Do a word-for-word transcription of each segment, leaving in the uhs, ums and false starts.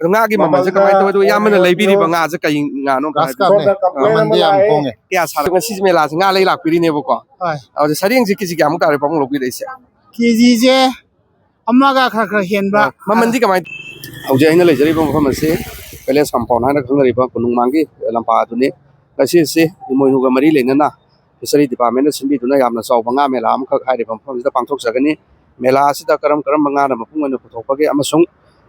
ꯑꯗꯣ ꯉꯥꯒꯤ ꯃꯃꯜꯁꯦ ꯀꯃꯥꯏꯅ ꯇꯧꯋꯦ? ꯑꯗꯨꯒ ꯏꯌꯥꯝꯕꯅ ꯂꯩꯕꯤꯔꯤꯕ ꯉꯥꯁꯦ ꯀꯩ ꯉꯥꯅꯣ? ꯒ꯭ꯔꯥꯁ ꯀꯥꯞꯅꯦ꯫ ꯃꯃꯜꯗꯤ ꯌꯥꯝ ꯍꯣꯡꯉꯦ꯫ ꯀꯌꯥ ꯁꯥꯕ? ꯉꯁꯤꯁꯦ ꯃꯦꯂꯥꯁꯦ ꯉꯥ ꯂꯩ ꯂꯥꯛꯄꯤꯔꯤꯅꯦꯕꯀꯣ꯫ ꯍꯣꯏ꯫ ꯑꯗꯨꯗꯤ ꯁꯔꯦꯡꯁꯦ ꯀꯦꯖꯤ ꯀꯌꯥꯃꯨꯛ ꯇꯥꯔꯦ ꯄꯥꯕꯨꯡ ꯂꯧꯕꯤꯔꯛꯏꯁꯦ? ꯀꯦꯖꯤꯁꯦ ꯑꯃꯒ ꯈꯔ ꯈꯔ ꯍꯦꯟꯕ꯫ ꯑ, ꯃꯃꯜꯗꯤ ꯀꯃꯥꯏ? ꯍꯧꯖꯤꯛ ꯑꯩꯅ ꯂꯩꯖꯔꯤꯕ ꯃꯐꯝ ꯑꯁꯤ ꯄꯦꯂꯦꯁ ꯀꯝꯄꯥꯎꯟ ꯍꯥꯏꯅ ꯈꯪꯅꯔꯤꯕ ꯀꯣꯅꯨꯡ ꯃꯥꯡꯒꯤ ꯂꯝꯄꯥꯛ ꯑꯗꯨꯅꯤ꯫ ꯉꯁꯤꯁꯤ ꯏꯃꯣꯏꯅꯨꯒ ꯃꯔꯤ ꯂꯩꯅꯅ ꯐꯤꯁꯔꯤ ꯗꯤꯄꯥꯔꯠꯃꯦꯟꯅ ꯁꯤꯟꯕꯤꯗꯨꯅ ꯌꯥꯝꯅ ꯆꯥꯎꯕ ꯉꯥ ꯃꯦꯂꯥ ꯑꯃꯈꯛ ꯍꯥꯏꯔꯤꯕ ꯃꯐꯝꯁꯤꯗ ꯄꯥꯡꯊꯣꯛꯆꯒꯅꯤ꯫ ꯃꯦꯂꯥ ꯑꯁꯤꯗ ꯀꯔꯝ ꯀꯔꯝꯕ ꯉꯥꯅ ꯃꯄꯨꯡ ꯑꯣꯏꯅ ꯄꯨꯊꯣꯛꯄꯒꯦ ꯑꯃꯁꯨꯡ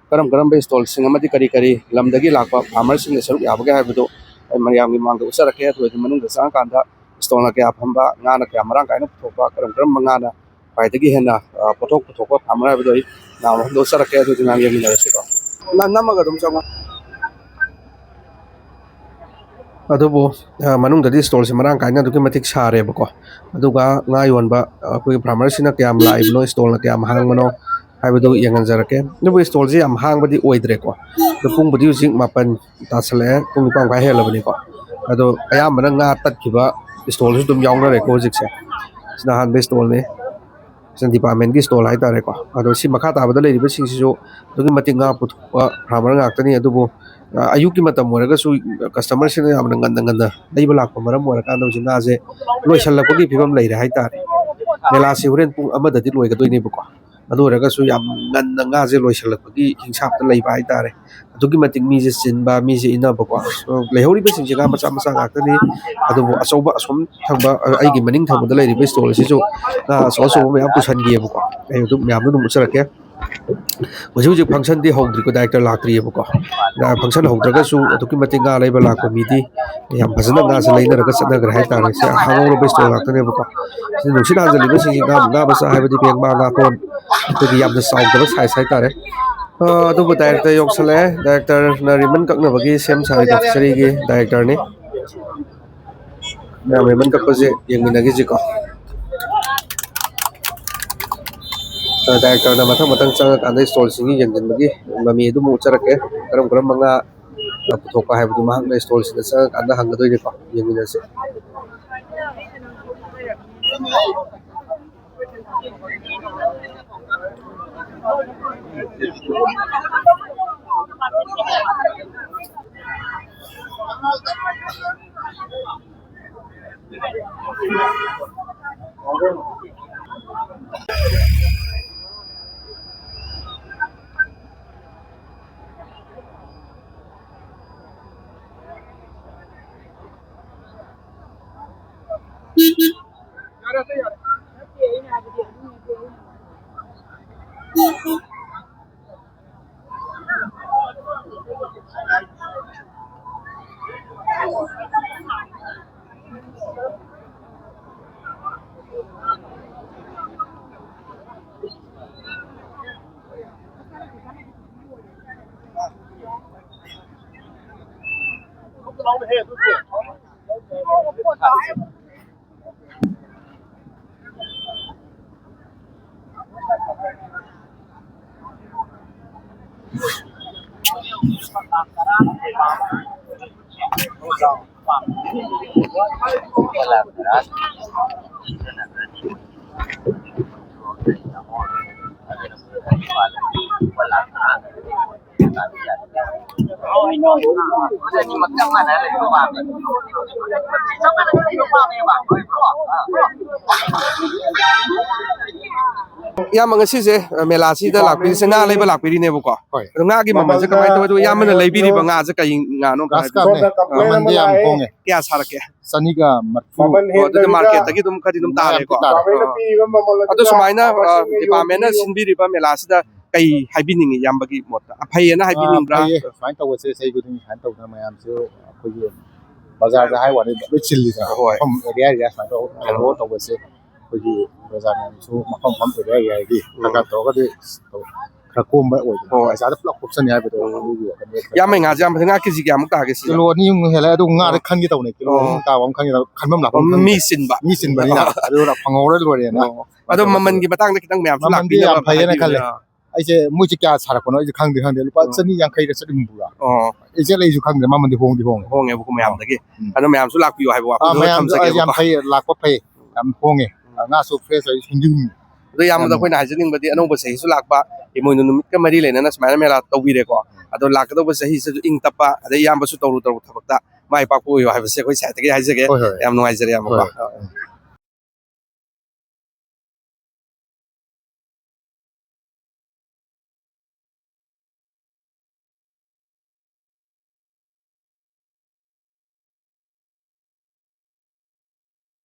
ꯀꯔꯝ ꯀꯔꯝꯕ ꯏꯁꯇꯣꯜꯁꯤꯡ ꯑꯃꯗꯤ ꯀꯔꯤ ꯀꯔꯤ ꯂꯝꯗꯒꯤ ꯂꯥꯛꯄ ꯐꯥꯔꯃꯔꯁꯤꯡꯅ ꯁꯔꯨꯛ ꯌꯥꯕꯒꯦ ꯍꯥꯏꯕꯗꯨ ꯑꯩ ꯃꯌꯥꯝꯒꯤ ꯃꯃꯥꯡꯗ ꯎꯠꯆꯔꯛꯀꯦ꯫ ꯑꯗꯨ ꯑꯣꯏꯔꯗꯤ ꯃꯅꯨꯡꯗ ꯆꯪꯉꯀꯥꯟꯗ ꯏꯁꯇꯣꯜꯅ ꯀꯌꯥ ꯐꯝꯕ, ꯉꯥꯅ ꯀꯌꯥ ꯃꯔꯥꯡ ꯀꯥꯏꯅ ꯄꯨꯊꯣꯛꯄ, ꯀꯔꯝ ꯀꯔꯝꯕ ꯉꯥꯅ ꯈ꯭ꯋꯥꯏꯗꯒꯤ ꯍꯦꯟꯅ, ꯑ, ꯄꯣꯠꯊꯣꯛ ꯄꯨꯊꯣꯛꯄ ꯐꯥꯔꯃꯔ ꯍꯥꯏꯕꯗꯣ ꯑꯩ ꯃꯌꯥꯝ ꯃꯐꯝꯗ ꯎꯠꯆꯔꯛꯀꯦ꯫ ꯑꯗꯨꯗꯤ ꯃꯌꯥꯝ ꯌꯦꯡꯃꯤꯟꯅꯔꯁꯤꯀꯣ꯫ ꯅ-, ꯅꯝꯃꯒ ꯑꯗꯨꯝ ꯆꯪꯉꯣ꯫ ꯑꯗꯨꯕꯨ, ꯑ, ꯃꯅꯨꯡꯗꯗꯤ ꯏꯁꯇꯣꯜꯁꯦ ꯃꯔꯥꯡ ꯀꯥꯏꯅ ꯑꯗꯨꯛꯀꯤ ꯃꯇꯤꯛ ꯁꯥꯔꯦꯕꯀꯣ꯫ ꯑꯗꯨꯒ ꯉꯥ ꯌꯣꯟꯕ, ꯑ, ꯑꯩꯈꯣꯏꯒꯤ ꯐꯥꯔꯃꯔꯁꯤꯅ ꯀꯌꯥꯝ ꯂꯥꯛꯏꯕꯅꯣ, ꯏꯁꯇꯣꯜꯅ ꯀꯌꯥꯝ ꯍꯥꯡꯕꯅꯣ ꯍꯥꯏꯕꯗꯨ ꯌꯦꯡꯍꯟꯖꯔꯛꯀꯦ꯫ ꯑꯗꯨꯕꯨ ꯏꯁꯇꯣꯜꯁꯦ ꯌꯥꯝ ꯍꯥꯡꯕꯗꯤ ꯑꯣꯏꯗ꯭ꯔꯦꯀꯣ꯫ ꯑꯗꯣ ꯄꯨꯡꯕꯨꯗꯤ ꯍꯧꯖꯤꯛ ꯃꯥꯄꯟ ꯇꯥꯁꯜꯂꯛꯑꯦ, ꯄꯨꯡ ꯅꯤꯄꯥꯟ ꯃꯈꯥꯏ ꯍꯦꯜꯂꯕꯅꯤꯀꯣ꯫ ꯑꯗꯣ ꯑꯌꯥꯝꯕꯅ ꯉꯥ ꯇꯠꯈꯤꯕ ꯏꯁꯇꯣꯜꯁꯨ ꯑꯗꯨꯝ ꯌꯥꯎꯅꯔꯦꯀꯣ ꯍꯧꯖꯤꯛꯁꯦ꯫ ꯁꯤꯅ ꯑꯍꯥꯟꯕ ꯏꯁꯇꯣꯜꯅꯤ꯫ ꯁꯤꯅ ꯗꯤꯄꯥꯔꯠꯃꯦꯟꯒꯤ ꯏꯁꯇꯣꯜ ꯍꯥꯏꯇꯥꯔꯦꯀꯣ꯫ ꯑꯗꯣ ꯁꯤ ꯃꯈꯥ ꯇꯥꯕꯗ ꯂꯩꯔꯤꯕꯁꯤꯡꯁꯤꯁꯨ ꯑꯗꯨꯛꯀꯤ ꯃꯇꯤꯛ ꯉꯥ ꯄꯨꯊꯣꯛꯄ ꯐꯥꯔꯃꯔ ꯉꯥꯛꯇꯅꯤ꯫ ꯑꯗꯨꯕꯨ, ꯑ, ꯑꯌꯨꯛꯀꯤ ꯃꯇꯝ ꯑꯣꯏꯔꯒꯁꯨ ꯀꯁꯇꯃꯔꯁꯤꯡꯅ ꯌꯥꯝꯅ ꯉꯟꯅ ꯉꯟꯅ ꯂꯩꯕ ꯂꯥꯛꯄ ꯃꯔꯝ ꯑꯣꯏꯔꯀꯥꯟꯗ ꯍꯧꯖꯤꯛ ꯉꯥꯁꯦ ꯂꯣꯏꯁꯤꯜꯂꯛꯄꯒꯤ ꯐꯤꯕꯝ ꯂꯩꯔꯦ ꯍꯥꯏꯇꯥꯔꯦ꯫ ꯃꯦꯂꯥꯁꯤ ꯍꯣꯔꯦꯟ ꯄꯨꯡ ꯑꯃꯗꯗꯤ ꯂꯣꯏꯒꯗꯣꯏꯅꯦꯕꯀꯣ꯫ ꯑꯗꯨ ꯑꯣꯏꯔꯒꯁꯨ ꯌꯥꯝ ꯉꯟꯅ ꯉꯥꯁꯦ ꯂꯣꯏꯁꯤꯜꯂꯛꯄꯒꯤ ꯍꯤꯡꯁꯥꯞꯇ ꯂꯩꯕ ꯍꯥꯏꯇꯥꯔꯦ꯫ ꯑꯗꯨꯛꯀꯤ ꯃꯇꯤꯛ ꯃꯤꯁꯦ ꯆꯤꯟꯕ, ꯃꯤꯁꯦ ꯏꯟꯅꯕꯀꯣ꯫ ꯂꯩꯍꯧꯔꯤꯕꯁꯤꯡꯁꯦ ꯉꯥ ꯃꯆꯥ ꯃꯆꯥ ꯉꯥꯛꯇꯅꯤ꯫ ꯑꯗꯨꯕꯨ ꯑꯆꯧꯕ ꯑꯁꯣꯝ ꯊꯪꯕ, ꯑꯩꯒꯤ ꯃꯅꯤꯡ ꯊꯪꯕꯗ ꯂꯩꯔꯤꯕ ꯏꯁꯇꯣꯜ ꯑꯁꯤꯁꯨ ꯉꯥ ꯑꯆꯧ ꯑꯆꯧꯕ ꯃꯌꯥꯝ ꯄꯨꯁꯟꯈꯤꯑꯕꯀꯣ꯫ ꯑꯩ ꯑꯗꯨꯝ ꯃꯌꯥꯝꯗ ꯑꯗꯨꯝ ꯎꯠꯆꯔꯛꯀꯦ꯫ ꯍꯧꯖꯤꯛ ꯍꯧꯖꯤꯛ ꯐꯪꯁꯟꯗꯤ ꯍꯧꯗ꯭ꯔꯤꯀꯣ, ꯗꯥꯏꯔꯦꯛꯇꯔ ꯂꯥꯛꯇ꯭ꯔꯤꯑꯕꯀꯣ꯫ ꯐꯪꯁꯟ ꯍꯧꯗ꯭ꯔꯒꯁꯨ ꯑꯗꯨꯛꯀꯤ ꯃꯇꯤꯛ ꯉꯥ ꯂꯩꯕ ꯂꯥꯛꯄ ꯃꯤꯗꯤ ꯌꯥꯝ ꯐꯖꯅ ꯉꯥꯁꯦ ꯂꯩꯅꯔꯒ ꯆꯠꯅꯈ꯭ꯔꯦ ꯍꯥꯏꯇꯥꯔꯦ꯫ ꯁꯤ ꯍꯥꯡꯍꯧꯔꯕ ꯏꯁꯇꯣꯜ ꯉꯥꯛꯇꯅꯦꯕꯀꯣ꯫ ꯁꯤ ꯅꯨꯡꯁꯤꯠ ꯍꯥꯟꯖꯜꯂꯤꯕꯁꯤꯡꯁꯤ ꯉꯥ, ꯉꯥ ꯃꯆꯥ ꯍꯥꯏꯕꯗꯤ ꯄꯦꯡꯕꯥ, ꯉꯥꯇꯣꯟ, ꯑꯩꯈꯣꯏꯒꯤ ꯌꯥꯝꯅ ꯆꯥꯎꯗꯕ ꯁꯥꯏꯖ ꯍꯥꯏꯇꯥꯔꯦ꯫ ꯑ, ꯑꯗꯨꯕꯨ ꯗꯥꯏꯔꯦꯛꯇꯔ ꯌꯧꯁꯜꯂꯛꯑꯦ꯫ ꯗꯥꯏꯔꯦꯛꯇꯔꯅ ꯔꯤꯕꯟ ꯀꯛꯅꯕꯒꯤ ꯁꯦꯝ ꯁꯥꯔꯤꯕ ꯐꯤꯁꯔꯤꯒꯤ ꯗꯥꯏꯔꯦꯛꯇꯔꯅꯤ꯫ ꯃꯌꯥꯝ ꯔꯤꯕꯟ ꯀꯛꯄꯁꯦ ꯌꯦꯡꯃꯤꯟꯅꯈꯤꯁꯤꯀꯣ꯫ ꯑ, ꯗꯥꯏꯔꯦꯛꯇꯔꯅ ꯃꯊꯪ ꯃꯊꯪ ꯆꯪꯉꯀꯥꯟꯗ ꯏꯁꯇꯣꯜꯁꯤꯡꯒꯤ ꯌꯦꯡꯁꯤꯟꯕꯒꯤ ꯃꯃꯤ ꯑꯗꯨꯝ ꯎꯠꯆꯔꯛꯀꯦ꯫ ꯀꯔꯝ ꯀꯔꯝꯕ ꯉꯥ ꯄꯨꯊꯣꯛꯄ ꯍꯥꯏꯕꯗꯨ ꯃꯍꯥꯛꯅ ꯏꯁꯇꯣꯜꯁꯤꯗ ꯆꯪꯉꯀꯥꯟꯗ ꯍꯪꯒꯗꯣꯏꯅꯤꯀꯣ꯫ ꯌꯦꯡꯃꯤꯟꯅꯁꯦ꯫ ꯏꯌꯥꯝꯕ, ꯉꯁꯤꯁꯦ, ꯑ, ꯃꯦꯂꯥꯁꯤꯗ ꯂꯥꯛꯄꯤꯔꯤꯁꯦ, ꯉꯥ ꯂꯩꯕ ꯂꯥꯛꯄꯤꯔꯤꯅꯦꯕꯀꯣ? ꯍꯣꯏ꯫ ꯑꯗꯣ ꯉꯥꯒꯤ ꯃꯃꯜꯁꯦ ꯀꯃꯥꯏꯅ ꯇꯧꯋꯦ? ꯑꯗꯨꯒ ꯏꯌꯥꯝꯕꯅ ꯂꯩꯕꯤꯔꯤꯕ ꯉꯥꯁꯦ ꯀꯩ ꯉꯥꯅꯣ ꯑꯝꯇ ꯒ꯭ꯔꯥꯁ ꯍꯥꯏꯕꯤꯌꯨ꯫ ꯀꯥꯞꯅꯦ꯫ ꯃꯃꯟꯗꯤ ꯌꯥꯝ ꯍꯣꯡꯉꯦ꯫ ꯀꯌꯥ ꯁꯥꯔꯛꯀꯦ? ꯆꯅꯤꯒ ꯃꯔꯐꯨ꯫ ꯑꯣ, ꯑꯗꯨꯗꯤ ꯃꯥꯔꯀꯦꯠꯇꯒꯤ ꯑꯗꯨꯝ ꯈꯔꯗꯤ ꯑꯗꯨꯝ ꯃꯌꯥꯝ ꯇꯥꯔꯦꯀꯣ? ꯇꯥꯔꯦ꯫ ꯑꯗꯣ ꯁꯨꯃꯥꯏꯅ, ꯑ, ꯗꯤꯄꯥꯔꯠꯃꯦꯟꯅ ꯁꯤꯟꯕꯤꯔꯤꯕ ꯃꯦꯂꯥꯁꯤꯗ ꯀꯩ ꯍꯥꯏꯕꯤꯅꯤꯡꯉꯤ, ꯏꯌꯥꯝꯕꯒꯤ ꯃꯣꯠꯇ? ꯐꯩꯌꯦꯅ ꯑꯥ, ꯍꯥꯏꯕꯤꯅꯤꯡꯕ꯭ꯔꯥ? ꯐꯩꯌꯦ꯫ ꯁꯨꯃꯥꯏꯅ ꯇꯧꯕꯁꯦ ꯆꯍꯤ ꯈꯨꯗꯤꯡꯒꯤ ꯁꯨꯃꯥꯏꯅ ꯇꯧꯗꯅ ꯃꯌꯥꯝꯁꯨ ꯑꯩꯈꯣꯏꯒꯤ ꯕꯖꯥꯔꯗ ꯍꯥꯏ ꯋꯥꯅꯤ ꯂꯣꯏ ꯆꯤꯜꯂꯤꯗꯅ꯫ ꯍꯣꯏ꯫ ꯃꯐꯝ ꯑꯦꯔꯤꯌꯥ ꯑꯦꯔꯤꯌꯥ ꯁꯨꯃꯥꯏꯅ ꯇꯧꯔꯒ ꯈꯥꯏꯗꯣꯛꯑ ꯇꯧꯕꯁꯦ ꯑꯩꯈꯣꯏꯒꯤ ꯕꯖꯥꯔ ꯃꯌꯥꯝꯁꯨ ꯃꯐꯝ ꯃꯐꯝ ꯑꯦꯔꯤꯌꯥ ꯑꯦꯔꯤꯌꯥꯒꯤ ꯎꯝ꯫ ꯈꯔ ꯈꯔ ꯇꯧꯔꯒꯗꯤ ꯈꯔ ꯀꯣꯝꯕ ꯑꯣꯏꯗꯅ꯫ ꯍꯣꯏ꯫ ꯄꯩꯁꯥꯗ ꯄꯨꯂꯞ ꯀꯨꯞꯁꯟꯅꯤ ꯍꯥꯏꯕꯗꯣ ꯎꯝ꯫ ꯑꯗꯨꯒꯤ ꯋꯥꯈꯜꯗ ꯈꯔ ꯏꯌꯥꯝꯕꯩ ꯉꯥꯁꯦ ꯌꯥꯝ ꯐꯖꯩ꯫ ꯉꯥ ꯀꯦꯖꯤ ꯀꯌꯥꯃꯨꯛ ꯇꯥꯒꯦ ꯁꯤꯗ? ꯀꯤꯂꯣ ꯑꯅꯤ ꯑꯍꯨꯝ ꯍꯦꯜꯂꯦ꯫ ꯑꯗꯨ ꯉꯥꯗ ꯑꯣ꯫ ꯈꯟꯒꯦ ꯇꯧꯕꯅꯦ꯫ ꯀꯤꯂꯣ ꯑꯣ꯫ ꯑꯍꯨꯝ ꯇꯥꯕ ꯑꯃ ꯈꯟꯒꯦ ꯇꯧꯕ꯫ ꯈꯟꯕꯝ ꯂꯥꯛꯐꯝ ꯑꯣ, ꯈꯪꯗꯦ꯫ ꯃꯤ ꯆꯤꯟꯕ꯫ ꯃꯤ ꯆꯤꯟꯕꯅꯤꯅ꯫ ꯑꯣ꯫ ꯑꯗꯨꯅ ꯐꯪꯍꯧꯔ ꯂꯣꯏꯔꯦꯅ꯫ ꯑꯣ꯫ ꯑꯗꯣ ꯃꯃꯜꯒꯤ ꯃꯇꯥꯡꯗ ꯈꯤꯇꯪ ꯃꯌꯥꯝꯁꯨ ꯃꯃꯜꯗꯤ ꯂꯥꯛꯄꯤꯅꯕ ꯌꯥꯝ ꯐꯩꯌꯦꯅ ꯍꯥꯏꯕꯤꯌꯨꯅꯦ꯫ ꯈꯜꯂꯦ꯫ ꯑꯥ꯫ ꯑꯩꯁꯦ ꯃꯣꯏꯁꯦ ꯀꯌꯥ ꯁꯥꯔꯛꯄꯅꯣ ꯑꯩꯁꯦ ꯈꯪꯗꯦ, ꯈꯪꯗꯦ꯫ ꯂꯨꯄꯥ ꯑꯣ꯫ ꯆꯅꯤ ꯌꯥꯡꯈꯩꯔ ꯆꯅꯤ ꯍꯨꯝꯐꯨꯔ꯫ ꯑꯣ꯫ ꯑꯦꯛꯖꯦꯛ ꯑꯩꯁꯨ ꯈꯪꯗꯦ, ꯃꯃꯜꯗꯤ ꯍꯣꯡꯗꯤ ꯍꯣꯡꯉꯦ꯫ ꯍꯣꯡꯉꯦꯕꯀꯣ ꯃꯌꯥꯝꯗꯒꯤ꯫ ꯎꯝ꯫ ꯑꯗꯣ ꯃꯌꯥꯝꯁꯨ ꯂꯥꯛꯄꯤꯌꯨ ꯍꯥꯏꯕ ꯑꯥ, ꯋꯥꯐꯝꯗꯣ ꯃꯌꯥꯝꯁꯨ, ꯑꯥ, ꯌꯥꯝ ꯊꯝꯖꯒꯦꯕꯀꯣ꯫ ꯐꯩ, ꯂꯥꯛꯄ ꯐꯩ꯫ ꯌꯥꯝ ꯍꯣꯡꯉꯦ꯫ ꯎꯝ꯫ ꯉꯥꯁꯨ ꯐ꯭ꯔꯦꯁ ꯑꯣꯏ, ꯁꯦꯡꯖꯤꯟ꯫ ꯑꯗꯣ ꯏꯌꯥꯝꯕꯗ ꯌꯥꯝ ꯑꯩꯈꯣꯏꯅ ꯍꯥꯏꯖꯅꯤꯡꯕꯗꯤ ꯑꯅꯧꯕ ꯆꯍꯤꯁꯨ ꯂꯥꯛꯄ, ꯏꯃꯣꯏꯅꯨ ꯅꯨꯃꯤꯠꯀ ꯃꯔꯤ ꯂꯩꯅꯅ ꯁꯨꯃꯥꯏꯅ ꯃꯦꯂꯥ ꯇꯧꯕꯤꯔꯦꯀꯣ꯫ ꯑꯗꯣ ꯂꯥꯛꯀꯗꯧꯕ ꯆꯍꯤꯁꯤꯁꯨ ꯏꯪ ꯇꯞꯄ, ꯑꯗꯩ ꯏꯌꯥꯝꯕꯁꯨ ꯇꯧꯔꯨ ꯇꯧꯔꯨ ꯊꯕꯛꯇ ꯃꯥꯏ ꯄꯥꯛꯄ ꯑꯣꯏꯌꯨ ꯍꯥꯏꯕꯁꯦ ꯑꯩꯈꯣꯏ ꯁꯥꯏꯠꯇꯒꯤ ꯍꯥꯏꯖꯒꯦ꯫ ꯍꯣꯏ, ꯍꯣꯏ꯫ ꯌꯥꯝ ꯅꯨꯡꯉꯥꯏꯖꯔꯦ, ꯏꯌꯥꯝꯕꯀꯣ꯫ ꯍꯣꯏ꯫ ꯎꯝ꯫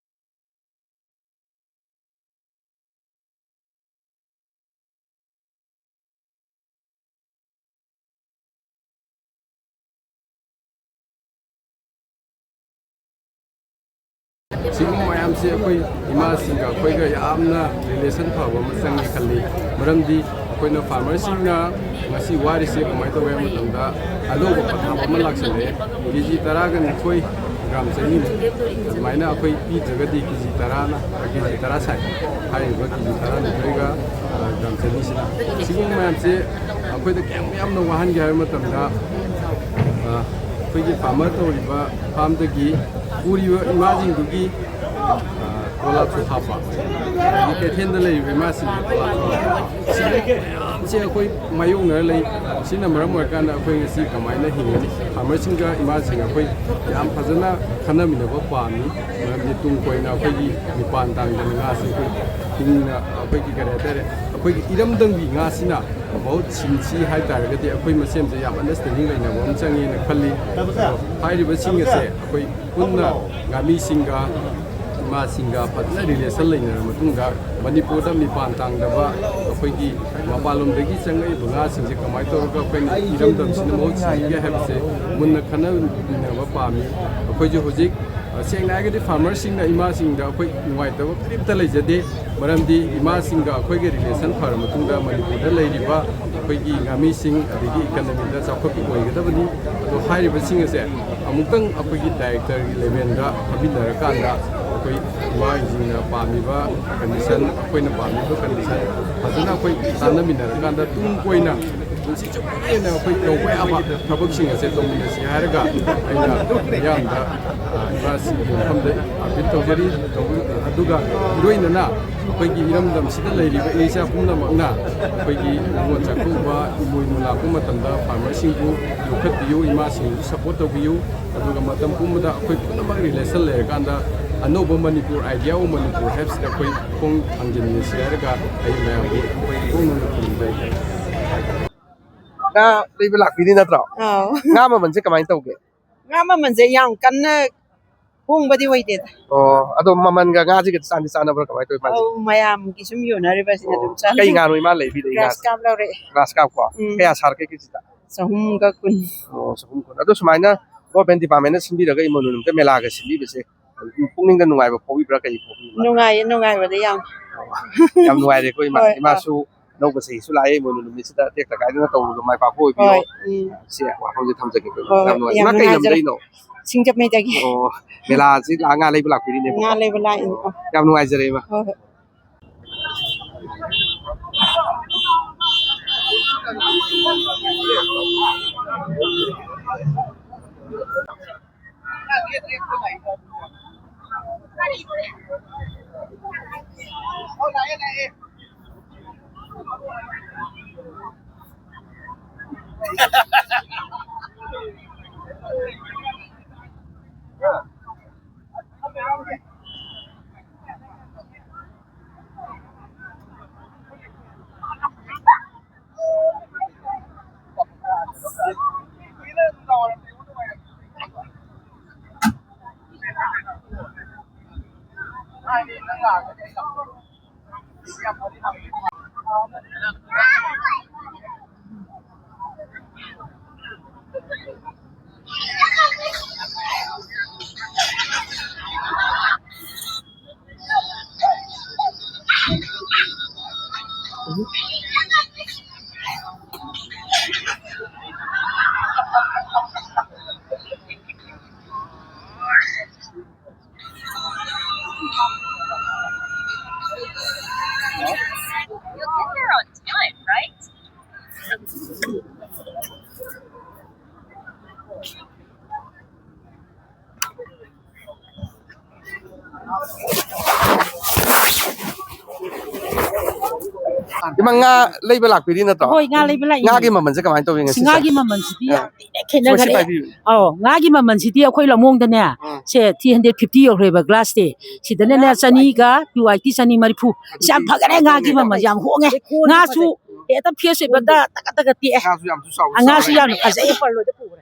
ꯁꯤꯒꯨꯝꯕ ꯃꯌꯥꯝꯁꯦ ꯑꯩꯈꯣꯏ ꯏꯃꯥꯁꯤꯡꯒ ꯑꯩꯈꯣꯏꯒ ꯌꯥꯝꯅ ꯔꯤꯂꯦꯁꯟ ꯐꯕ ꯑꯃ ꯆꯪꯉꯦ ꯈꯜꯂꯤ꯫ ꯃꯔꯝꯗꯤ ꯑꯩꯈꯣꯏꯅ ꯐꯥꯔꯃꯔꯁꯤꯡꯅ ꯉꯁꯤ ꯋꯥꯔꯤꯁꯦ ꯀꯃꯥꯏꯅ ꯇꯧꯒꯦ ꯍꯥꯏꯕ ꯃꯇꯝꯗ, ꯑꯅꯧꯕ ꯄꯊꯥꯞ ꯑꯃ ꯂꯥꯛꯁꯜꯂꯛꯑꯦ꯫ ꯀꯦ ꯖꯤ ꯇꯔꯥꯒ ꯅꯤꯊꯣꯏ, ꯒ꯭ꯔꯥꯝ ꯆꯅꯤ, ꯑꯗꯨꯃꯥꯏꯅ ꯑꯩꯈꯣꯏ ꯄꯤꯗ꯭ꯔꯒꯗꯤ ꯀꯦ ꯖꯤ ꯇꯔꯥꯅ, ꯀꯦ ꯖꯤ ꯇꯔꯥ ꯁꯥꯏ꯫ ꯍꯥꯏꯔꯤꯕ ꯀꯦ ꯖꯤ ꯇꯔꯥꯅꯤꯊꯣꯏꯒ, ꯑ, ꯒ꯭ꯔꯥꯝ ꯆꯅꯤꯁꯤꯅ꯫ ꯁꯤꯒꯨꯝꯕ ꯃꯌꯥꯝꯁꯦ ꯑꯩꯈꯣꯏꯗ ꯀꯌꯥꯝ ꯌꯥꯝꯅ ꯋꯥꯍꯟꯒꯦ ꯍꯥꯏꯕ ꯃꯇꯝꯗ, ꯑ, ꯑꯩꯈꯣꯏꯒꯤ ꯐꯥꯔꯃꯔ ꯇꯧꯔꯤꯕ ꯐꯥꯔꯝꯗꯒꯤ ꯄꯨꯔꯤꯕ ꯏꯃꯥꯁꯤꯡꯗꯨꯒꯤ, ꯑ, ꯄꯣꯂꯥꯠꯁꯨ ꯍꯥꯞꯄ, ꯑꯗꯒꯤ ꯀꯩꯊꯦꯜꯗ ꯂꯩꯔꯤꯕ ꯏꯃꯥꯁꯤꯡꯒꯤ ꯄꯣꯂꯥꯠꯁꯨ ꯍꯥꯞꯄ, ꯁꯤꯒꯨꯝꯕ ꯃꯌꯥꯝꯁꯦ ꯑꯩꯈꯣꯏ ꯃꯥꯌꯣꯛꯅꯔ ꯂꯩ꯫ ꯁꯤꯅ ꯃꯔꯝ ꯑꯣꯏꯔꯀꯥꯟꯗ ꯑꯩꯈꯣꯏ ꯉꯁꯤ ꯀꯃꯥꯏꯅ ꯍꯤꯡꯒꯅꯤ? ꯐꯥꯔꯃꯔꯁꯤꯡꯒ ꯏꯃꯥꯁꯤꯡꯒ ꯑꯩꯈꯣꯏ ꯌꯥꯝ ꯐꯖꯅ ꯈꯟꯅꯃꯤꯟꯅꯕ ꯄꯥꯝꯃꯤ꯫ ꯃꯔꯝꯗꯤ ꯇꯨꯡ ꯀꯣꯏꯅ ꯑꯩꯈꯣꯏꯒꯤ ꯃꯤꯄꯥꯟ ꯇꯥꯡꯗꯅ ꯉꯥꯁꯤ ꯑꯩꯈꯣꯏ ꯍꯤꯡꯅ, ꯑꯩꯈꯣꯏꯒꯤ ꯀꯔꯤ ꯍꯥꯏꯇꯥꯔꯦ, ꯑꯩꯈꯣꯏꯒꯤ ꯏꯔꯝꯗꯝꯒꯤ ꯉꯥꯁꯤꯅ ꯃꯍꯨꯠ ꯁꯤꯟꯁꯤ ꯍꯥꯏ ꯇꯥꯔꯒꯗꯤ ꯑꯩꯈꯣꯏ ꯃꯁꯦꯟꯁꯦ ꯌꯥꯝ ꯑꯟꯗꯔꯁꯇꯦꯟꯗꯤꯡ ꯂꯩꯅꯕ ꯑꯃ ꯆꯪꯉꯦꯅ ꯈꯜꯂꯤ꯫ ꯑꯗꯣ ꯍꯥꯏꯔꯤꯕꯁꯤꯡ ꯑꯁꯦ ꯑꯩꯈꯣꯏ ꯄꯨꯟꯅ ꯉꯥꯃꯤꯁꯤꯡꯒ ꯏꯃꯥꯁꯤꯡꯒ ꯐꯖꯅ ꯔꯤꯂꯦꯁꯟ ꯂꯩꯅꯔꯕ ꯃꯇꯨꯡꯗ, ꯃꯅꯤꯄꯨꯔꯗ ꯃꯤꯄꯥꯟ ꯇꯥꯡꯗꯕ ꯑꯩꯈꯣꯏꯒꯤ ꯃꯄꯥꯟꯂꯣꯝꯗꯒꯤ ꯆꯪꯉꯛꯏꯕ ꯉꯥꯁꯤꯡꯁꯦ ꯀꯃꯥꯏꯅ ꯇꯧꯔꯒ ꯑꯩꯈꯣꯏꯅ ꯏꯔꯝꯗꯝꯁꯤꯅ ꯃꯍꯨꯠ ꯁꯤꯟꯒꯦ ꯍꯥꯏꯕꯁꯦ ꯃꯨꯟꯅ ꯈꯟꯅꯃꯤꯟꯅꯕ ꯄꯥꯝꯃꯤ꯫ ꯑꯩꯈꯣꯏꯁꯨ ꯍꯧꯖꯤꯛ, ꯑ, ꯁꯦꯡꯅ ꯍꯥꯏꯔꯒꯗꯤ ꯐꯥꯔꯃꯔꯁꯤꯡꯅ ꯏꯃꯥꯁꯤꯡꯗ ꯑꯩꯈꯣꯏ ꯅꯨꯡꯉꯥꯏꯇꯕ ꯀꯔꯤꯝꯇ ꯂꯩꯖꯗꯦ꯫ ꯃꯔꯝꯗꯤ ꯏꯃꯥꯁꯤꯡꯒ ꯑꯩꯈꯣꯏꯒ ꯔꯤꯂꯦꯁꯟ ꯐꯔ ꯃꯇꯨꯡꯗ ꯃꯅꯤꯄꯨꯔꯗ ꯂꯩꯔꯤꯕ ꯑꯩꯈꯣꯏꯒꯤ ꯉꯥꯃꯤꯁꯤꯡ ꯑꯗꯒꯤ ꯏꯀꯅꯃꯤꯗ ꯆꯥꯎꯈꯠꯄ ꯑꯣꯏꯒꯗꯕꯅꯤ꯫ ꯑꯗꯣ ꯍꯥꯏꯔꯤꯕꯁꯤꯡ ꯑꯁꯦ ꯑꯃꯨꯛꯇꯪ ꯑꯩꯈꯣꯏꯒꯤ ꯗꯥꯏꯔꯦꯛꯇꯔꯒꯤ ꯂꯦꯚꯦꯜꯗ ꯐꯝꯃꯤꯟꯅꯔꯀꯥꯟꯗ ꯑꯩꯈꯣꯏ ꯏꯃꯥꯁꯤꯡꯅ ꯄꯥꯝꯃꯤꯕ ꯀꯟꯗꯤꯁꯟ, ꯑꯩꯈꯣꯏꯅ ꯄꯥꯝꯃꯤꯕ ꯀꯟꯗꯤꯁꯟ ꯐꯖꯅ ꯑꯩꯈꯣꯏ ꯇꯥꯟꯅꯃꯤꯟꯅꯔꯀꯥꯟꯗ ꯇꯨꯡ ꯀꯣꯏꯅ ꯄꯨꯟꯁꯤ ꯆꯨꯞꯄꯒꯤ ꯑꯣꯏꯅ ꯑꯩꯈꯣꯏ ꯇꯧꯕ ꯌꯥꯕ ꯊꯕꯛꯁꯤꯡ ꯑꯁꯦ ꯇꯧꯃꯤꯟꯅꯁꯤ ꯍꯥꯏꯔꯒ ꯑꯩꯅ ꯃꯤꯌꯥꯝꯗ, ꯑ, ꯏꯃꯥꯁꯤꯡꯒꯤ ꯃꯐꯝꯗ ꯑꯥꯄꯤꯜ ꯇꯧꯖꯔꯤ꯫ ꯇꯧꯕ-, ꯑꯗꯨꯒ ꯏꯔꯣꯏꯅꯅ ꯑꯩꯈꯣꯏꯒꯤ ꯏꯔꯝꯗꯝꯁꯤꯗ ꯂꯩꯔꯤꯕ ꯏꯆꯥ ꯄꯨꯝꯅꯃꯛꯅ ꯑꯩꯈꯣꯏꯒꯤ ꯅꯤꯉꯣꯜ ꯆꯥꯛꯀꯧꯕ, ꯏꯃꯣꯏꯅꯨ ꯂꯥꯛꯄ ꯃꯇꯝꯗ ꯐꯥꯔꯃꯔꯁꯤꯡꯕꯨ ꯌꯣꯛꯈꯠꯄꯤꯌꯨ, ꯏꯃꯥꯁꯤꯡꯕꯨ ꯁꯄꯣꯔꯠ ꯇꯧꯕꯤꯌꯨ꯫ ꯑꯗꯨꯒ ꯃꯇꯝ ꯄꯨꯝꯕꯗ ꯑꯩꯈꯣꯏ ꯄꯨꯝꯅꯃꯛ ꯔꯤꯂꯦꯁꯟ ꯂꯩꯔꯀꯥꯟꯗ ꯑꯅꯧꯕ ꯃꯅꯤꯄꯨꯔ, idea of ꯃꯅꯤꯄꯨꯔ ꯍꯥꯏꯕꯁꯤꯗ ꯑꯩꯈꯣꯏ ꯈꯣꯡ ꯊꯥꯡꯖꯤꯟꯃꯤꯟꯅꯁꯤ ꯍꯥꯏꯔꯒ ꯑꯩ ꯃꯌꯥꯝꯒꯤ ꯈꯣꯡ ꯅꯨꯡꯅ ꯈꯨꯔꯨꯝꯖꯔꯤ꯫ ꯉꯥ ꯂꯩꯕ ꯂꯥꯛꯄꯤꯗꯤ ꯅꯠꯇ꯭ꯔꯣ? ꯑꯥꯎ꯫ ꯉꯥ ꯃꯃꯜꯁꯦ ꯀꯃꯥꯏꯅ ꯇꯧꯒꯦ? ꯉꯥ ꯃꯃꯜꯁꯦ ꯌꯥꯝ ꯀꯟꯅ ꯍꯣꯡꯕꯗꯤ ꯑꯣꯏꯗꯦꯗ꯫ ꯑꯣ, ꯑꯗꯣ ꯃꯃꯜꯒ ꯉꯥꯁꯤꯒ ꯆꯥꯟꯗꯤ ꯆꯥꯟꯅꯕ꯭ꯔꯥ, ꯀꯃꯥꯏꯅ ꯇꯧꯋꯤ ꯃꯥꯁꯦ? ꯑꯧ, ꯃꯌꯥꯝꯒꯤ ꯁꯨꯝ ꯌꯣꯟꯅꯔꯤꯕꯁꯤꯅ ꯑꯣ, ꯑꯗꯨꯝ ꯆꯥꯟꯅꯩ꯫ ꯀꯩ ꯉꯥꯅꯣ ꯏꯃꯥ ꯂꯩꯕꯤꯗ ꯉꯥ? ꯒ꯭ꯔꯥꯁ ꯀꯥꯞ ꯂꯧꯔꯛꯑꯦ꯫ ꯒ꯭ꯔꯥꯁ ꯀꯥꯞ ꯀꯣ? ꯎꯝ꯫ ꯀꯌꯥ ꯁꯥꯔꯒꯦ ꯀꯦꯖꯤꯗ? ꯆꯍꯨꯝꯒ ꯀꯨꯟ꯫ ꯑꯣ, ꯆꯍꯨꯝ ꯀꯨꯟ꯫ ꯑꯗꯣ ꯁꯨꯃꯥꯏꯅ ꯒꯣꯔꯃꯦꯟ ꯗꯤꯄꯥꯔꯠꯃꯦꯟꯅ ꯁꯤꯟꯕꯤꯔꯒ ꯏꯃꯣꯏꯅꯨ ꯅꯨꯃꯤꯠꯇ ꯃꯦꯂꯥꯒ ꯁꯤꯟꯕꯤꯕꯁꯦ ꯄꯨꯛꯅꯤꯡꯗ ꯅꯨꯡꯉꯥꯏꯕ ꯐꯥꯎꯕꯤꯕ꯭ꯔꯥ, ꯀꯩ ꯐꯥꯎꯕꯤꯕ꯭ꯔꯥ? ꯅꯨꯡꯉꯥꯏꯌꯦ, ꯅꯨꯡꯉꯥꯏꯕꯗꯤ ꯌꯥꯝ꯫ ꯌꯥꯝ ꯅꯨꯡꯉꯥꯏꯔꯦꯀꯣ ꯏꯃꯥ꯫ ꯍꯣꯏ, ꯏꯃꯥꯁꯨ ꯑꯅꯧꯕ ꯆꯍꯤꯁꯨ ꯂꯥꯛꯑꯦ, ꯏꯃꯣꯏꯅꯨ ꯅꯨꯃꯤꯠꯁꯤꯗ ꯇꯦꯛꯇ ꯀꯥꯏꯗꯅ ꯇꯧꯔꯒ ꯃꯥꯏ ꯄꯥꯛꯄ ꯑꯣꯏꯕꯤꯌꯣ꯫ ꯍꯣꯏ, ꯎꯝ꯫ ꯁꯤ ꯋꯥꯐꯝꯁꯦ ꯊꯝꯖꯒꯦ꯫ ꯍꯣꯏ, ꯍꯣꯏ, ꯌꯥꯝ ꯌꯥꯝ ꯅꯨꯡꯉꯥꯏꯖꯔꯦ꯫ ꯌꯥꯝ ꯅꯨꯡꯉꯥꯏꯖꯔꯦ꯫ ꯁꯤꯡꯖꯃꯩꯗꯒꯤ꯫ ꯑꯣ, ꯃꯦꯂꯥꯁꯤ ꯂꯥꯛꯑ ꯉꯥ ꯂꯩꯕ ꯂꯥꯛꯄꯤꯔꯤꯅꯦꯕꯀꯣ? ꯉꯥ ꯂꯩꯕ ꯂꯥꯛꯏꯅꯦ꯫ ꯑꯣ, ꯌꯥꯝ ꯅꯨꯡꯉꯥꯏꯖꯔꯦ, ꯏꯃꯥ꯫ ꯍꯣꯏ, ꯍꯣꯏ꯫ You'll get there on time, right? ꯏꯃꯥ, ꯉꯥ ꯂꯩꯕ ꯂꯥꯛꯄꯤꯔꯤ ꯅꯠꯇ꯭ꯔꯣ? ꯍꯣꯏ, ꯉꯥ ꯂꯩꯕ ꯂꯥꯛꯏꯅꯦ꯫ ꯉꯥꯒꯤ ꯃꯃꯜꯁꯦ ꯀꯃꯥꯏꯅ ꯇꯧꯏ ꯉꯁꯤ? ꯉꯥꯒꯤ ꯃꯃꯜꯁꯤꯗꯤ ꯑꯥ꯫ ꯌꯥꯝ ꯊꯤꯅ ꯈꯦꯠꯅꯈ꯭ꯔꯦ꯫ ꯁꯤ ꯄꯥꯏꯕꯤꯌꯨ꯫ ꯑꯧ, ꯉꯥꯒꯤ ꯃꯃꯜꯁꯤꯗꯤ ꯑꯩꯈꯣꯏ ꯂꯝꯂꯣꯡꯗꯅꯦ, ꯑꯥ꯫ ꯁꯦ three hundred fifty ꯌꯧꯈ꯭ꯔꯦꯕ glass ꯇꯤ꯫ ꯁꯤꯗꯅꯅꯦ ꯆꯅꯤꯒ two eighty, ꯆꯅꯤ ꯃꯔꯤꯐꯨ꯫ ꯑꯁ, ꯌꯥꯝ ꯐꯈꯔꯦ ꯉꯥꯒꯤ ꯃꯃꯜ, ꯌꯥꯝ ꯍꯣꯡꯉꯦ꯫ ꯉꯥꯁꯨ ꯍꯦꯛꯇ fresh ꯑꯣꯏꯕꯗ ꯇꯒꯠ ꯇꯒꯠ ꯇꯦꯛꯑꯦ꯫ ꯉꯥꯁꯨ ꯌꯥꯝꯁꯨ ꯆꯥꯎ-, ꯉꯥꯁꯨ ꯆꯥꯎꯔꯦ꯫ ꯌꯥꯝꯅ ꯐꯖꯩ꯫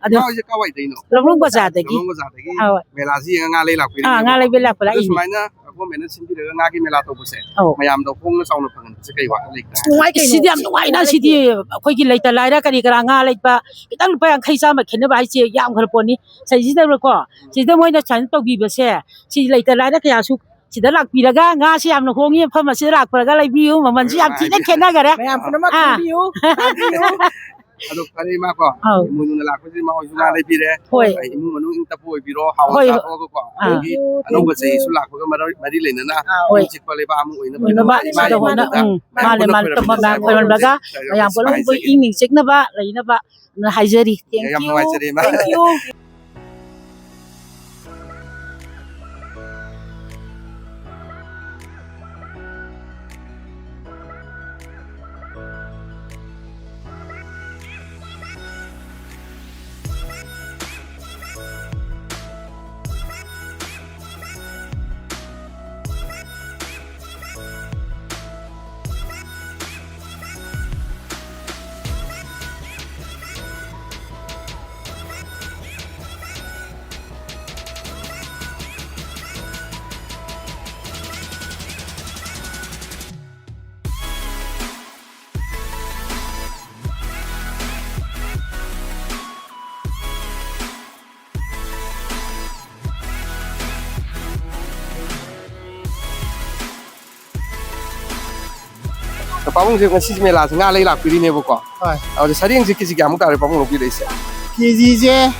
ꯑꯗꯣ ꯏꯃꯥ ꯍꯣꯏꯁꯦ ꯀꯥꯏꯋꯥꯏꯗꯩꯅꯣ? ꯂꯝꯂꯣꯡ ꯕꯖꯥꯔꯗꯒꯤ꯫ ꯂꯝꯂꯣꯡ ꯕꯖꯥꯔꯗꯒꯤ ꯍꯣꯏ꯫ ꯃꯦꯂꯥꯁꯤ ꯌꯦꯡꯉ ꯉꯥ ꯂꯩ ꯂꯥꯛꯄꯤꯔꯤꯅꯦꯕꯀꯣ꯫ ꯑꯥ, ꯉꯥ ꯂꯩꯕ ꯂꯥꯛꯄ ꯑꯗꯣ ꯂꯥꯛꯏꯅꯤ꯫ ꯁꯨꯃꯥꯏꯅ government ꯅ ꯁꯤꯟꯕꯤꯔꯒ ꯉꯥꯒꯤ ꯃꯦꯂꯥ ꯇꯧꯕꯁꯦ ꯑꯧ꯫ ꯃꯌꯥꯝꯗ ꯍꯣꯡꯅ ꯆꯥꯎꯅ ꯐꯪꯍꯟꯕꯁꯦ ꯀꯩ ꯋꯥꯈꯜ ꯂꯩꯒꯦ? ꯅꯨꯡꯉꯥꯏ ꯀꯩꯅꯣ꯫ ꯁꯤꯗꯤ ꯌꯥꯝ ꯅꯨꯡꯉꯥꯏꯅ, ꯁꯤꯗꯤ ꯑꯩꯈꯣꯏꯒꯤ ꯂꯩꯇ ꯂꯥꯏꯔ ꯀꯔꯤ ꯀꯔꯥ ꯉꯥ ꯂꯩꯕ ꯈꯤꯇꯪ ꯂꯨꯄꯥ ꯌꯥꯡꯈꯩ ꯆꯥꯝꯃ ꯈꯦꯠꯅꯕ ꯍꯥꯏꯁꯦ ꯌꯥꯝꯈ꯭ꯔ ꯄꯣꯠꯅꯤ꯫ ꯁꯤꯁꯤꯗꯀꯣ, ꯁꯤꯗ ꯃꯣꯏꯅ ꯁꯨꯃꯥꯏꯅ ꯇꯧꯕꯤꯕꯁꯦ, ꯁꯤ ꯂꯩꯇ ꯂꯥꯏꯔ ꯀꯌꯥꯁꯨ ꯁꯤꯗ ꯂꯥꯛꯄꯤꯔꯒ ꯉꯥꯁꯤ ꯌꯥꯝꯅ ꯍꯣꯡꯉꯤ, ꯃꯐꯝ ꯑꯁꯤꯗ ꯂꯥꯛꯄꯤꯔꯒ ꯂꯩꯕꯤꯌꯨ, ꯃꯃꯜꯁꯨ ꯌꯥꯝ ꯊꯤꯅ ꯈꯦꯠꯅꯈꯔꯦ꯫ ꯃꯌꯥꯝ ꯄꯨꯝꯅꯃꯛ ꯑꯥ꯫ ꯈꯪꯕꯤꯌꯨ, ꯇꯥꯕꯤꯌꯨ꯫ ꯑꯗꯣ ꯐꯔꯦ, ꯏꯃꯥ ꯀꯣ, ꯑꯧ꯫ ꯏꯃꯣꯏꯅꯨꯅ ꯂꯥꯛꯄꯁꯤꯗ ꯏꯃꯥ ꯍꯣꯏꯁꯨ ꯉꯥ ꯂꯩꯕꯤꯔꯦ꯫ ꯍꯣꯏ꯫ ꯑꯩ ꯏꯃꯨꯡ ꯃꯅꯨꯡ ꯏꯪ ꯇꯞꯄ ꯑꯣꯏꯕꯤꯔꯣ, ꯍꯥꯎꯅ ꯍꯣꯏ, ꯍꯣꯏ꯫ ꯆꯥꯊꯣꯛꯑꯒꯀꯣ꯫ ꯑꯥ꯫ ꯑꯩꯈꯣꯏꯒꯤ ꯑꯅꯧꯕ ꯆꯍꯤꯁꯨ ꯂꯥꯛꯄꯒ ꯃꯔ-, ꯃꯔꯤ ꯂꯩꯅꯅ ꯍꯣꯏ꯫ ꯏꯪ ꯆꯤꯛꯄ ꯂꯩꯕꯥꯛ ꯑꯃ ꯑꯣꯏꯅꯕ ꯑꯣꯏꯅꯕ ꯏꯃꯥ ꯁꯤꯗ ꯍꯣꯠꯅ-, ꯏꯃꯣꯏꯅꯨꯗ ꯎꯝ꯫ ꯃꯌꯥꯝ ꯃꯥꯅꯦ, ꯄꯨꯟꯅ ꯃꯥꯅꯦ꯫ ꯈꯣꯏꯔꯝꯃꯤꯟꯅꯁꯦ ꯃꯌꯥꯝ ꯍꯥꯏꯕ ꯈꯣꯏꯔꯝꯃꯤꯟꯅꯔꯒ ꯁꯤꯃ ꯃꯌꯥꯝ ꯍꯥꯏꯖꯒꯦ꯫ ꯄꯨꯝꯅꯃꯛꯄꯨ ꯏꯪ ꯅꯤꯡ ꯆꯤꯛꯅꯕ ꯂꯩꯅꯕ ꯍꯥꯏꯖꯔꯤ꯫ ꯌꯥꯝ Thank you꯫ ꯅꯨꯡꯉꯥꯏꯖꯔꯦ, ꯏꯃꯥ꯫ Thank you꯫ ꯄꯥꯕꯨꯡꯁꯦ ꯉꯁꯤꯁꯦ ꯃꯦꯂꯥꯁꯦ ꯉꯥ ꯂꯩ ꯂꯥꯛꯄꯤꯔꯤꯅꯦꯕꯀꯣ꯫ ꯍꯣꯏ꯫ ꯑꯗꯣ ꯁꯔꯦꯡꯁꯦ ꯀꯦꯖꯤ ꯀꯌꯥꯃꯨꯛ ꯇꯥꯔꯦ ꯄꯥꯕꯨꯡ ꯂꯧꯕꯤꯔꯛꯏꯁꯦ? ꯀꯦꯖꯤꯁꯦ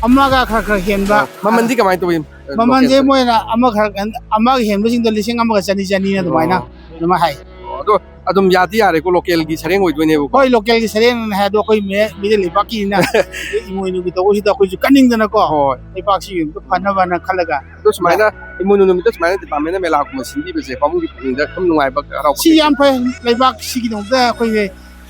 ꯑꯃꯒ ꯈꯔ ꯈꯔ ꯍꯦꯟꯕ꯫ ꯑ, ꯃꯃꯟꯗꯤ ꯀꯃꯥꯏꯅ ꯇꯧꯏ? ꯃꯃꯜꯁꯦ ꯂꯣꯀꯦꯜꯁꯦ? ꯃꯣꯏꯅ ꯑꯃ ꯈꯔ ꯍꯦꯟ-, ꯑꯃꯒ ꯍꯦꯟꯕꯁꯤꯡꯗꯣ ꯂꯤꯁꯤꯡ ꯑꯃꯒ ꯆꯅꯤ ꯆꯅꯤꯅ ꯑꯗꯨꯃꯥꯏꯅ, ꯑꯣ꯫ ꯑꯗꯨꯃꯥꯏꯅ ꯍꯥꯏ꯫ ꯑꯣ, ꯑꯗꯣ ꯑꯗꯨꯝ ꯌꯥꯗꯤ ꯌꯥꯔꯦꯀꯣ, ꯂꯣꯀꯦꯜꯒꯤ ꯁꯔꯦꯡ ꯑꯣꯏꯗꯣꯏꯅꯦꯕꯀꯣ? ꯍꯣꯏ, ꯂꯣꯀꯦꯜꯒꯤ ꯁꯔꯦꯡꯅ ꯍꯥꯏ, ꯑꯗꯣ ꯑꯩꯈꯣꯏ ꯃꯦ-, ꯃꯤꯔꯦꯜ ꯂꯩꯄꯥꯛꯀꯤꯅꯤꯅ ꯏꯃꯣꯏꯅꯨꯒꯤ ꯇꯧꯕꯁꯤꯗ ꯑꯩꯈꯣꯏꯁꯨ ꯀꯟꯅꯤꯡꯗꯅꯀꯣ, ꯍꯣꯏ꯫ ꯂꯩꯄꯥꯛꯁꯤ ꯑꯝꯇ ꯐꯅꯕꯅ ꯈꯜꯂꯒ꯫ ꯑꯗꯣ ꯁꯨꯃꯥꯏꯅ ꯏꯃꯣꯏꯅꯨ ꯅꯨꯃꯤꯠꯇ ꯁꯨꯃꯥꯏꯅ ꯗꯤꯄꯥꯔꯠꯃꯦꯟꯅ ꯃꯦꯂꯥꯒꯨꯝꯕ ꯁꯤꯟꯕꯤꯕꯁꯦ ꯄꯥꯕꯨꯡꯒꯤ ꯄꯨꯛꯅꯤꯡꯗ ꯁꯨꯝ ꯅꯨꯡꯉꯥꯏꯕ, ꯍꯔꯥꯎꯕ ꯁꯤ ꯀꯩꯀꯩ? ꯌꯥꯝ ꯐꯩ꯫ ꯂꯩꯕꯥꯛꯁꯤꯒꯤꯗꯃꯛꯇ ꯑꯩꯈꯣꯏꯒꯤ,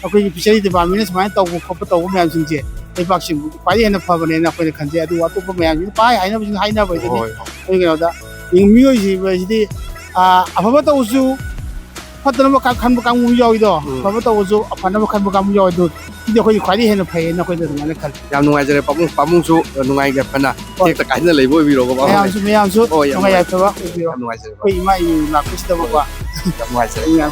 ꯑꯩꯈꯣꯏꯒꯤ ꯐꯤꯁꯔꯤ ꯗꯤꯄꯥꯔꯠꯃꯦꯟꯅ ꯁꯨꯃꯥꯏꯅ ꯇꯧꯕ ꯈꯣꯠꯄ ꯇꯧꯕ ꯃꯌꯥꯝꯁꯤꯡꯁꯦ ꯂꯩꯕꯥꯛꯁꯤꯡꯕꯨ ꯈ꯭ꯋꯥꯏꯗꯒꯤ ꯍꯦꯟꯅ ꯐꯕꯅꯦꯅ ꯑꯩꯈꯣꯏꯅ ꯈꯟꯖꯩ꯫ ꯑꯗꯨꯒ ꯑꯇꯣꯞꯄ ꯃꯌꯥꯝꯁꯤꯅ ꯄꯥꯏ ꯍꯥꯏꯅꯕꯁꯤꯡ ꯍꯥꯏꯅꯕ ꯍꯥꯏꯗꯨꯅꯤ꯫ ꯍꯣꯏ꯫ ꯑꯩꯈꯣꯏ ꯀꯩꯅꯣꯗ ꯃꯤꯑꯣꯏꯁꯤꯡꯁꯤꯗꯤ, ꯑꯥ, ꯑꯐꯕ ꯇꯧꯕꯁꯨ ꯐꯠꯇꯅꯕ ꯈꯟꯕ ꯀꯥꯡꯕꯨ ꯌꯥꯎꯏꯗꯣ, ꯎꯝ꯫ ꯑꯐꯕ ꯇꯧꯕꯁꯨ ꯑꯐꯅꯕ ꯈꯟꯕ ꯀꯥꯡꯕꯨ ꯌꯥꯎꯏꯗꯣ, ꯁꯤꯗꯤ ꯑꯩꯈꯣꯏꯗꯤ ꯈ꯭ꯋꯥꯏꯗꯒꯤ ꯍꯦꯟꯅ ꯐꯩꯌꯦꯅ ꯑꯩꯈꯣꯏꯗ ꯑꯗꯨꯃꯥꯏꯅ ꯈꯜꯂꯤ꯫ ꯌꯥꯝ ꯅꯨꯡꯉꯥꯏꯖꯔꯦ ꯄꯥꯕꯨꯡ, ꯄꯥꯕꯨꯡꯁꯨ ꯅꯨꯡꯉꯥꯏ ꯌꯥꯏꯐꯅ ꯍꯣꯏ꯫ ꯇꯦꯛꯇ ꯀꯥꯏꯗꯅ ꯂꯩꯕ ꯑꯣꯏꯕꯤꯔꯣꯀꯣ ꯄꯥꯕꯨꯡ꯫ ꯃꯌꯥꯝꯁꯨ, ꯃꯌꯥꯝꯁꯨ ꯍꯣꯏ, ꯌꯥꯝ ꯅꯨꯡꯉꯥꯏ ꯅꯨꯡꯉꯥꯏ-, ꯌꯥꯏꯐꯕ ꯑꯣꯏꯕꯤꯔꯣ꯫ ꯌꯥꯝ ꯅꯨꯡꯉꯥꯏꯖꯔꯦ꯫ ꯑꯩꯈꯣꯏ ꯏꯃꯥ ꯏꯃꯣꯏꯅꯨ ꯂꯥꯛꯄꯁꯤꯗꯕꯀꯣ꯫ ꯍꯣꯏ, ꯌꯥꯝ ꯅꯨꯡꯉꯥꯏꯖꯔꯦ꯫ ꯌꯥꯝ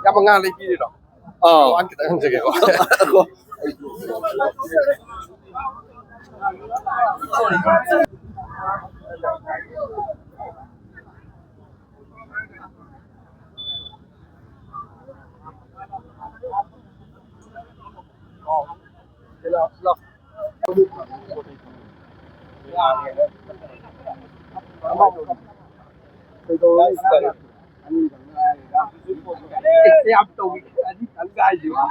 ꯌꯥꯝ ꯉꯥ ꯂꯩꯕꯤꯔꯤꯔꯣ? ꯑꯥ꯫ ꯋꯥꯟ ꯈꯤꯇꯪ ꯍꯪꯖꯒꯦꯀꯣ꯫ ꯌꯥꯝ ꯇꯧꯏ꯫ ꯑꯅꯤ ꯇꯪ ꯉꯥꯏꯁꯤꯕꯣ꯫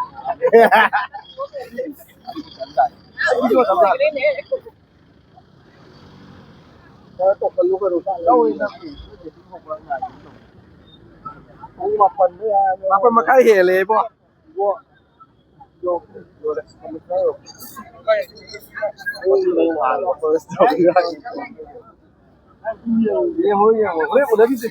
ꯈꯔ ꯇꯣꯛꯍꯜꯂꯨ ꯀꯩꯅꯣ, ꯆꯥꯛ ꯂꯧꯏ ꯅꯪ꯫ ꯄꯨꯡ ꯃꯥꯄꯟꯗ ꯌꯥꯔꯦ꯫ ꯃꯥꯄꯟ ꯃꯈꯥꯏ ꯍꯦꯜꯂꯦ ꯏꯕꯣ꯫ ꯏꯕꯣ, ꯌꯣ-, ꯌꯣꯜꯂꯦ꯫ ꯌꯦꯡꯉꯣ, ꯌꯦꯡꯉꯣ꯫ ꯍꯣꯔꯦꯟ ꯎꯅꯈꯤꯁꯦ꯫